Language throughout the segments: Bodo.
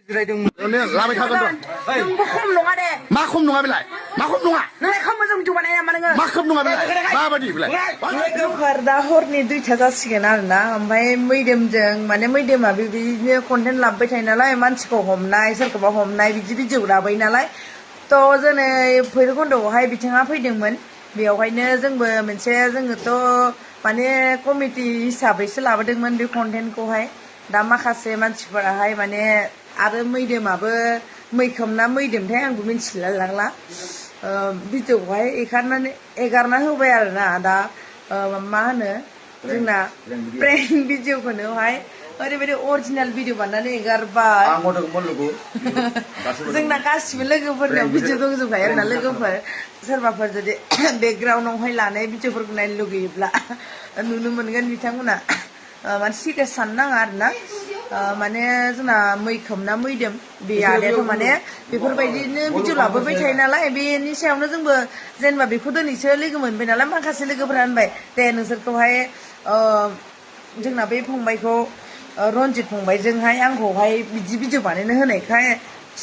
เนี่ยลาไปทำกันก่อนคุ้มลงอ่ะเด้มาคุ้มลงอ่ะไปไหนมาคุ้มลงอ่ะนั่นเขามาส่งจุบันเนี่ยมันเงินมาคุ้มลงอ่ะไปไหนมาบัดดี้ไปไหนलोगोफोरदा हरनि 2टा जासिगोन आरोना ओमफ्राय मैदेमजों माने मैदेमा बिदिनो कन्टेन्ट लाबोबाय थायो नालाय मानसिखौ हमनाय सोरखौबा हमनाय बिदि भिडिअ लाबोयो नालाय थ' जोङो भैरबकुन्द'आवहाय बिथाङा फैदोंमोन बेयावहायनो जोंबो मोनसे जोङोथ' माने कमिटि हिसाबैसो लाबोदोंमोन बे कन्टेन्टखौहाय दा माखासे मानसिफोराहाय माने आरो मैदेमाबो मैखोम ना मैदेमथाय आंबो मिथिला लांला भिडिअखौहाय एगारना होबाय आरोना दा मा होनो जोंना प्रेंक भिडिअखौनोहाय ओरैबायदि अरिजिनेल भिडिअ बानायनानै एगारबाय जोंना गासिबो लोगोफोरनियाव भिडिअ दंजोबखायो आरोना लोगोफोर सोरबाफोर जुदि बेकग्राउन्डआवहाय लानाय भिडिअफोरखौ नायनो लुगैयोब्ला नुनो मोनगोन बिथांमोना माने सिरियास साननो नाङा आरोना माने जोंना मैखोम ना मैदेम बे आदायाथ' माने बेफोरबायदिनो भिडिअ लाबोबाय थायो नालाय बेनि सायावनो जोंबो जेनेबा बेखौ दिनैसो लोगो मोनबाय नालाय माखासे लोगोफोरा होनबाय दे नोंसोरखौहाय जोंना बे फंबायखौ रनजित फंबायजोंहाय आंखौहाय बिदि भिडिअ बानायनो होनायखाय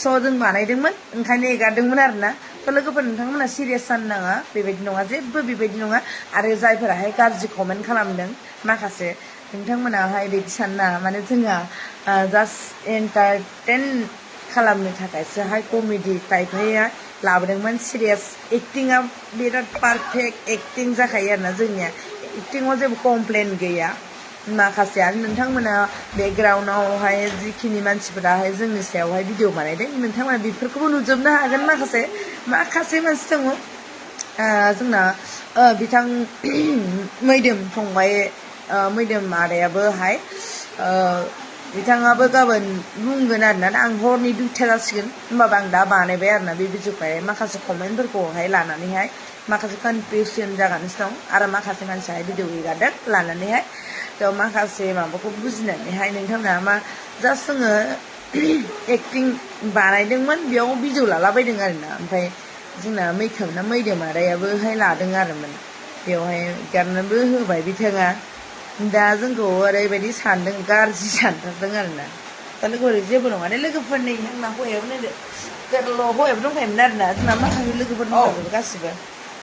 स' जों बानायदोंमोन ओंखायनो एगारदोंमोन आरोना थ' लोगोफोर नोंथांमोना सिरियास जानो नाङा बेबायदि नङा जेबो बेबायदि नङा आरो जायफोराहाय गाज्रि कमेन्ट खालामदों माखासे नोंथांमोनाहाय बिदि सानो नाङा माने जोंहा जास्ट एन्टारटेन खालामनो थाखायसोहाय कमेडि टाइपहाय लाबोदोंमोन सिरियास एक्टिंआ बिराद पारफेक्ट एक्टिं जाखायो आरोना जोंनिया एक्टिंआव जेबो कमप्लेन गैया माखासे आरो नोंथांमोना बेकग्राउन्डआवहाय जिखिनि मानसिफोराहाय जोंनि सायावहाय भिडिअ बानायदों नोंथांमोना बेफोरखौबो नुजोबनो हागोन माखासे मानसि दङ जोंना बिथां मैदेम फंबाय मैदेम आदायाबोहाय बिथाङाबो गाबोन बुंगोन आरोना आं हरनि 2टा जासिगोन होमबाबो आं दा बानायबाय आरोना बे भिडिअखौहाय माखासे कमेन्टफोरखौहाय लानानैहाय माखासे कनफिउसन जागासिनो दं आरो माखासे मानसियाहाय भिडिअ एगारदों लानानैहाय थ' माखासे माबाखौ बुजिनानैहाय नोंथांमोना मा जास्ट जोङो एक्टिं बानायदोंमोन बेयाव भिडिअ लालाबायदों आरोना ओमफ्राय जोंना मैखोम ना मैदेम आदायाबोहाय लादों आरोमोन बेवहाय एगारनोबो होबाय बिथाङा दा जोंखौ ओरैबायदि सानदों गाज्रि सानथारदों आरोना दा लोगोफोर जेबो नङा दे लोगोफोरनि आंना हौवायाबो नायदो हौवायाबो दंखायोमोन आरोना जोंना माखासे लोगोफोर दंखाजोबो गासिबो